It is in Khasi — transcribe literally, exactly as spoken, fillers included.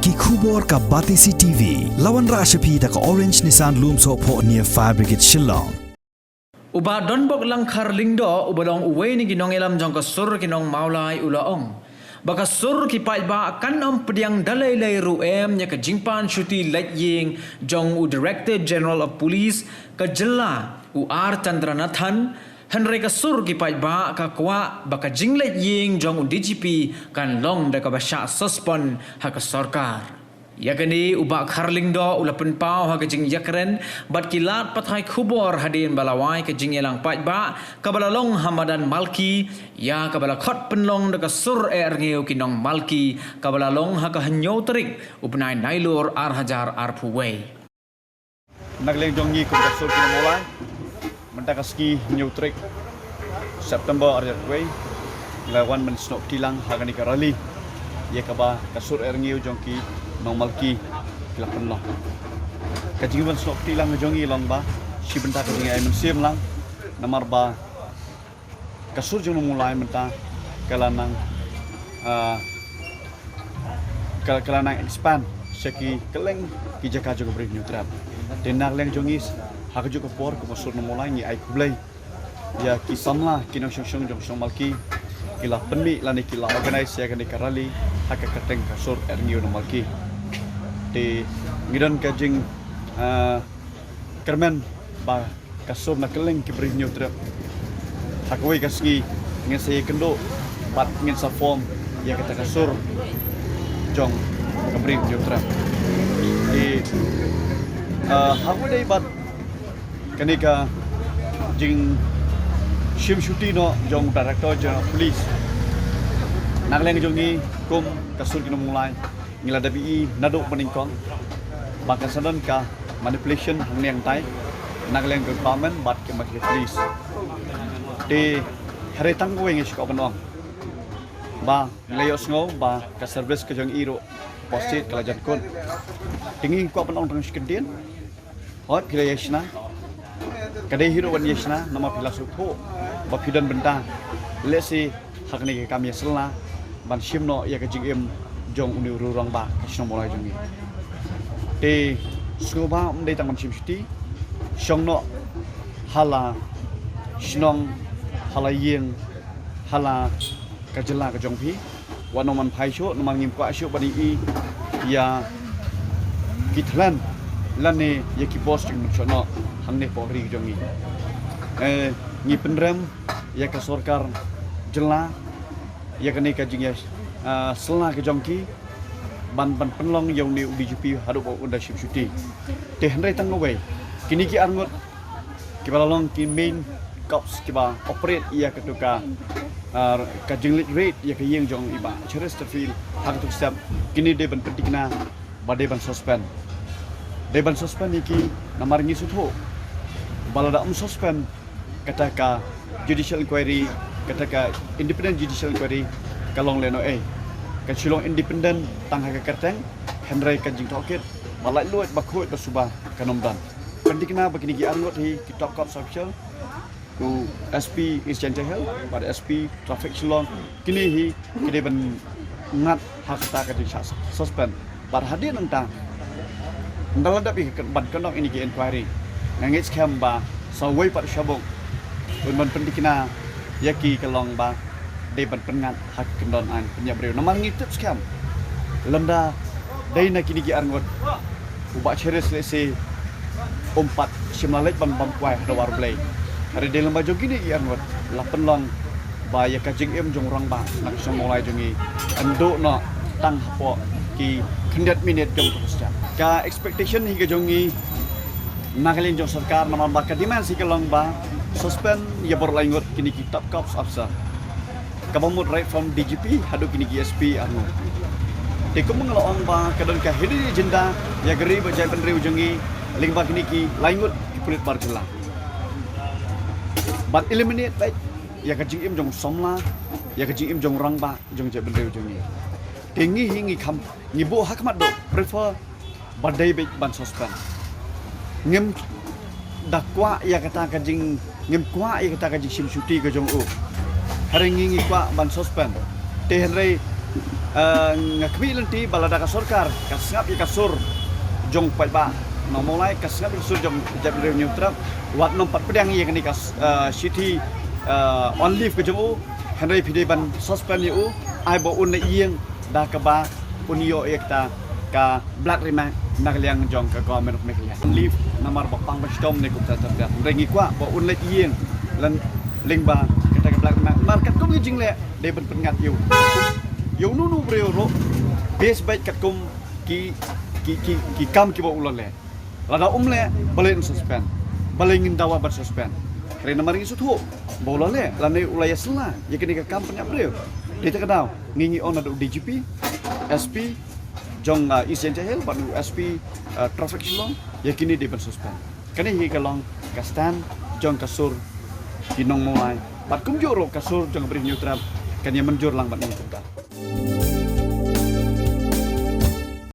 Ki khubor ka Batesi TV la wanrah sha phi da ka Orange Nissan Lumsohphoh near Fire Brigade Shillong. U Bah Donbok Langkhar Lyngdoh uba long uwei na ki nongïalam jong ka sur ki nong Mawlai u la ong ba ka sur ki paidbah kan ym pdiang da lei lei ruh em ïa ka jingpan shuti leit ïing jong u Director General of Police ka jylla u R Chandranathan, hynrei ka sur ki paidbah ka kwah ba ka jingleit ïing jong u DGP kan long da kaba shah suspend ha ka sorkar. Ïa kane u Bah Khar Lyngdoh u la pynpaw ha ka jingïakren bad ki lad pathai khubor hadien ba la wai ka jingïalang paidbah kaba la long ha madan Malki ïa kaba la khot pynlong da ka sur eh rngiew ki nong Malki kaba la long ha ka hynñiew tarik u bnai Nailur ar hajar arphew wei. Na ka liang jong ngi kum ka sur ki nong Mawlai, mynta ka sngi hynñiew tarik September ar hajar arphew wei, ngi la wan ban snoh kti lang ha kane ka rally ïa kaba ka sur eh rngiew jong ki nong Malki ki la pynlong. Ka jingwan snoh kti lang jong ngi long ba shi bynta ka jingïaid mynsiem lang, namar ba ka sur jong nong Mawlai mynta ka la nang, ah, ka, ka la nang expand sha ki kylleng ki jaka jong ka Ri Hynñiewtrep. Te na ka liang jong ngi ha kajuh ka por kum ka sur nong Mawlai ngi ai khublei ïa ki samla ki nongshong shnong jong shnong Malki ki la pynmih lane ki la organize ïa kane ka rally ha ka kyrteng ka sur eh rngiew nong Malki. Te ngi don ka jing, ah, kyrmen ba ka sur na kylleng ki Ri Hynñiewtrep ha kawei ka sngi ngin sa ïakynduh bad ngin sa form ïa kata ka sur jong ka Ri Hynñiewtrep. Te, ah, ha kawei dei bad kane ka jingshim shuti noh jong u Director General Police. Na ka liang jong ngi kum ka sur ki nong Mawlai ngi la dep ïohi naduh ba nyngkong ba kan sa don ka manipulation hangne hangtai na ka liang ka government bad ka, bad ka police. Te hynrei tang kawei ngi shu kwah ban ong ba ngi la ïohsngew ba ka service ka jong i ruh posted ka la jan kut. Te ngi kwah ban ong tang shi kyntien. Hooid, phi la ïa shna. Ka dei hi ruh ban ïa shna namar phi la sngewthuh ba phi don bynta lehse ha kane ka kam ïa shylla ban shim noh ïa ka jingim jong une u rangbah ka shnong Mawlai jong ngi. Te sngewbha ym dei tang ban shim shuti, shong noh ha la shnong, ha la ïing, ha la ka jylla ka jong phi. Wat nang man phai shuh, namar ngim kwah shuh ban ïohi ïa ki thlan lane ïa ki bos jingmut shuh noh hangne hapoh ri jong ngi. Eh, ngi pynrem ïa ka sorkar jylla ïa kane ka jingïa, ah, shylla ka jong ki ban, ban pynlong ïa une u DGP haduh ba un da shim shuti. Te hynrei tang kawei, kine ki arngut kiba la long ki main cops kiba operate ïa katu ka, ah, ka jingleit raid ïa ka ïing jong i Bah Chesterfield ha katu ka step, kine dei ban pynthikna ba dei ban suspend. Dei ban suspend ïa ki namar ngi sngewthuh ba lada ym suspend kata ka judicial inquiry, kata ka independent judicial inquiry ka long lehnohei. Kan shu long independent tang ha ka kyrteng, hynrei ka jingtohkit ba laitluid, ba khuid, ba suba kan ym don. Pynthikna ba kine ki arngut hi ki top cops official, u SP East Jaintia Hills bad SP Traffic Shillong, kine hi ki dei ban ngat ha kata ka jingshah suspend. Bad hadien nangta, ynda la dep ïa ka ban conduct ïa kine ki inquiry, nga ngeit skhem ba sa uwei pat u shabuk un ban pynthikna ïa ki, ka long ba dei ban pynngat ha ka kyndon aiñ pynïap briew. Namar ngi tip skhem lymda dei na kine ki arngut u Bah Cheris lehse um pat shym la leit ban bam kwai ha dwar Blei. Hynrei dei lymda jong kine ki arngut la pynlong ba ïa ka jingim jong u rangbah na ka shnong Mawlai jong ngi yn duh noh tang hapoh ki khyndiat minit kum ka step. Ka expectation hi ka jong ngi na ka liang jong sorkar namar ba ka demand hi ka long ba suspend ïa baroh laingut kine ki top cops officer, kaba mut right from DGP haduh kine ki SP arngut. Te kumba nga la ong ba ka don ka hidden agenda ïa ka ri bad jaitbynriew jong ngi lyngba kine ki laingut ki pulit bar jylla ban eliminate beit ïa ka jingim jong u samla, ïa ka jingim jong u rangbah jong jaitbynriew jong ngi. Te ngi hi ngi kham, ngi buh ha khmat duh prefer ba dei beit ban suspend. Ngim da kwah ïa kata ka jing, ngim kwah ïa kata ka jingshim shuti ka jong u. Hynrei ngi ngi kwah ban suspend. Te hynrei Nga khmih lynti ba lada ka sorkar ka sngap ïa ka sur jong paidbah Nongmawlai, ka sngap ïa ka sur jong jaitbynriew Hynñiewtrep, wat nym pat pdiang ïa kane ka shithi on leave ka jong u, hynrei phi dei ban suspend ïa u. Ai ba un leit ïeng da kaba un ïoh ïa kata ka black remark na ka liang jong ka government of Meghalaya. On leave namar ba pang ba shitom ne kumta ter ter, hynrei ngi kwah ba un leit ïeng lyngba kata ka black remark. Namar katkum ki jingleh dei ban pynngat ïa u, ïa uno uno u briew ruh, base beit katkum ki ki ki ki kam kiba u la leh. Lada um leh, balei un suspend? Balei ngin dawa ban suspend? Hynrei namar ngi sngewthuh ba u la leh lane u la ïasylla ïa kane ka kam pynïap briew. Dei ta ka daw ngi ngi ong na u D G P, S P jong East Jaintia Hills bad u S P Traffic Shillong, ïa kine dei ban suspend. Kane hi ka long ka stand jong ka sur ki Nongmawlai bad kumjuh ruh ka sur jong ka Bri Hynñiewtrep kan ïa mynjur lang bad ngi kumta.